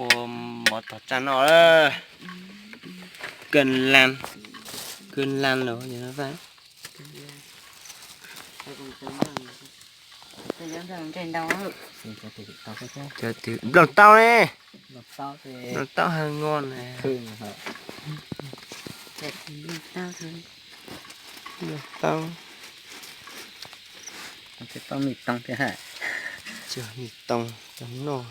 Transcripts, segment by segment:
Ua mov tog tsaj noj lawm. Kawg lan, kawg lan lawm. Cov twg nplooj tau ne, nplooj tau haj nyob na. Nplooj tau, tau me tooj thiab, cog me tooj tau noj.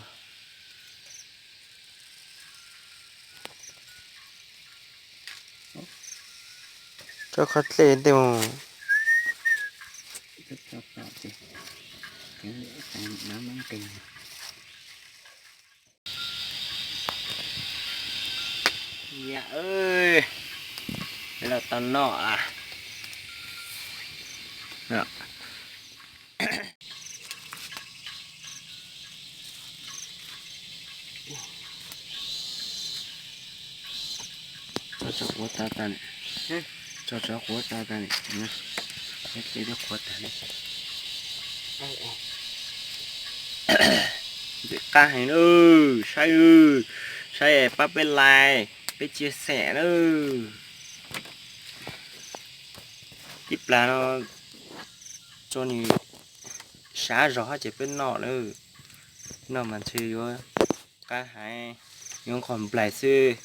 Tso qhov dlej tej mus. Niam, los tau noj a. Tso tsov quav tag tag, tso tsov quav tag tag, qhuav tag li. Ntxim qab heev na, saib, saib pab peb like, peb chia sẻ na. Tib plag no tso nws sab zog hab ces peb noj na. Noj mas ntshe yuav qab heev, yuav nqhos nplaig xwb.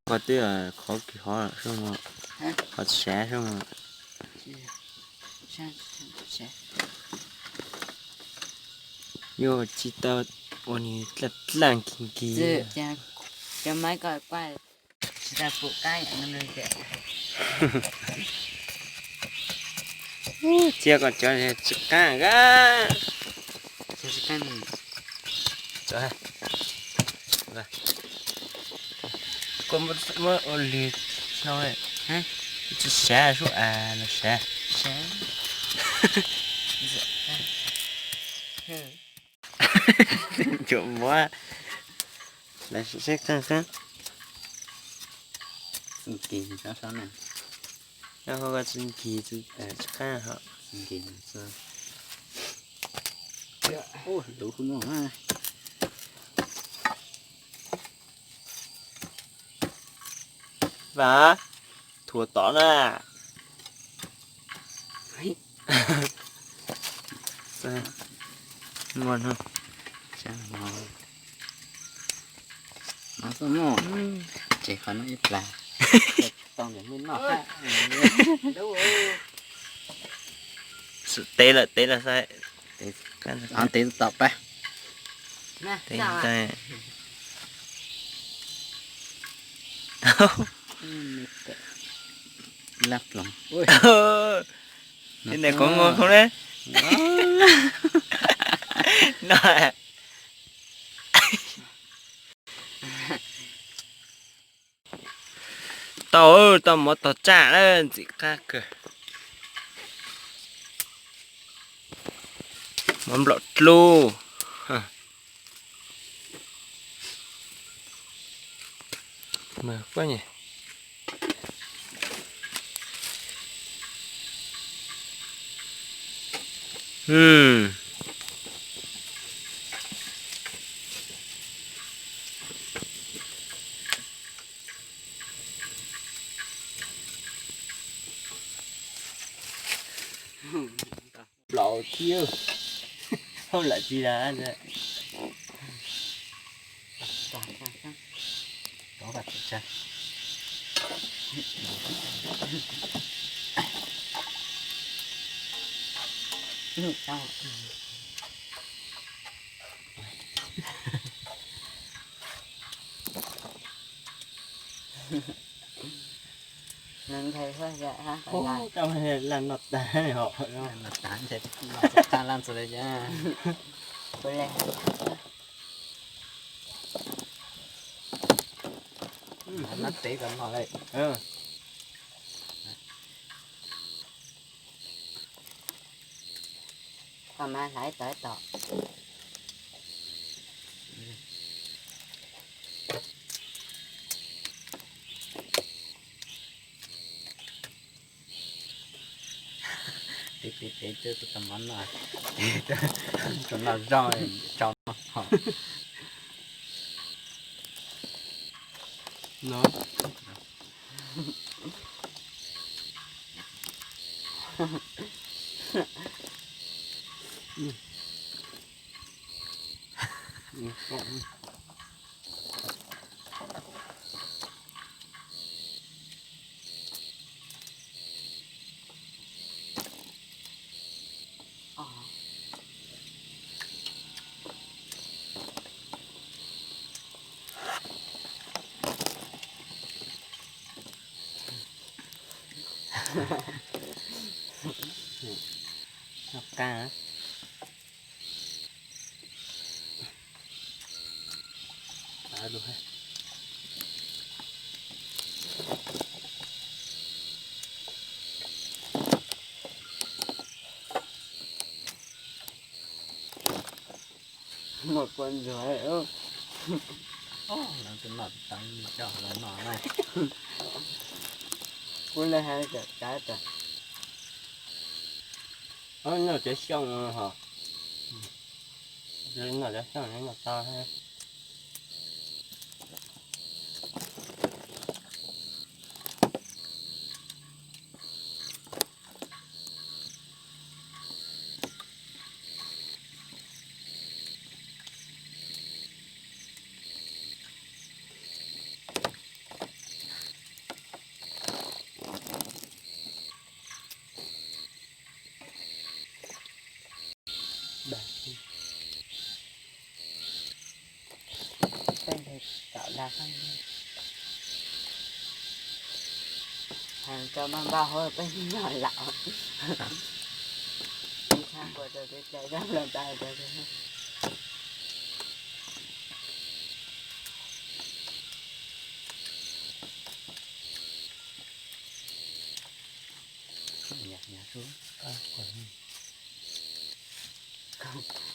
Koj twb qhov kis hov lawm, qhov sav xwb mas. Yuav tsis tau ua nws dlaj dlaj nkig nkig. Txia koj cov tsis qab a. Koj muab ua lwg no, tsis sav sub as los sav. Tsuas muab lawv seb qab qab. Tsis nkig, tsis nkig, tsis qab hos. Vam, thuav tod na. Tsev qhov no ib plag. Tev lawm, tev lawm xav. Tev tom pab. Lab ploog. Tis ntawm kuv muag khoob ne. No. Tau, tau mov tog tsaj lawm, ntxim qab kawg. Mov nplaum dlub. Plaub thiab. Hauj lwm tsis dag. Lam noj tag hos. Noj tag ntshe noj txog qab lab ntxwv li cas. Nab tev kom noj lawm. Koj mas hlais tau ib tog. Peb peb peb twb tau mov noj, tau noj zog tso no. Noj qab. Muaj kua ntsuag. Tus noj teev coj los noj na. Kuv le hais cov kav tas. Noj cov xyooj hos. Noj cov xyooj noj tau. Peb nrhiav tom dag, heev tso maj npaj hauv peb noj lawm. Ib txhab npua rau peb caug zog los tau rau.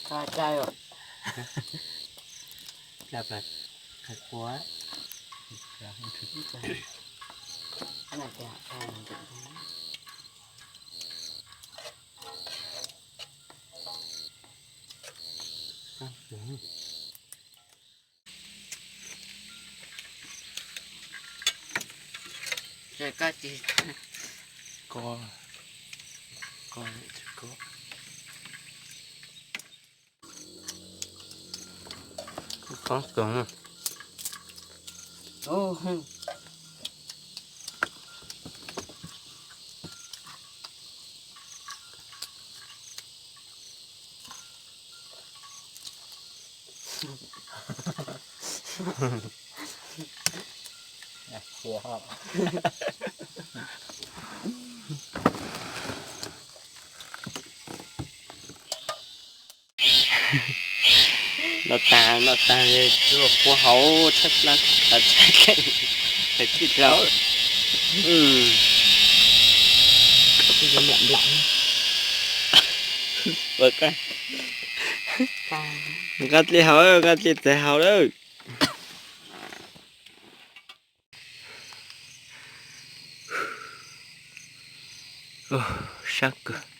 Koj tsaug. Qhia plaws qhia qua. Ko, ko, ko. Qoob kawg. Noj tag, noj tag, tuaj kua hauv tshab plab, tshab keej, tshab tij dlawb. Nqa dli haus, nqa dli txawv haus lawm. Sab kawg.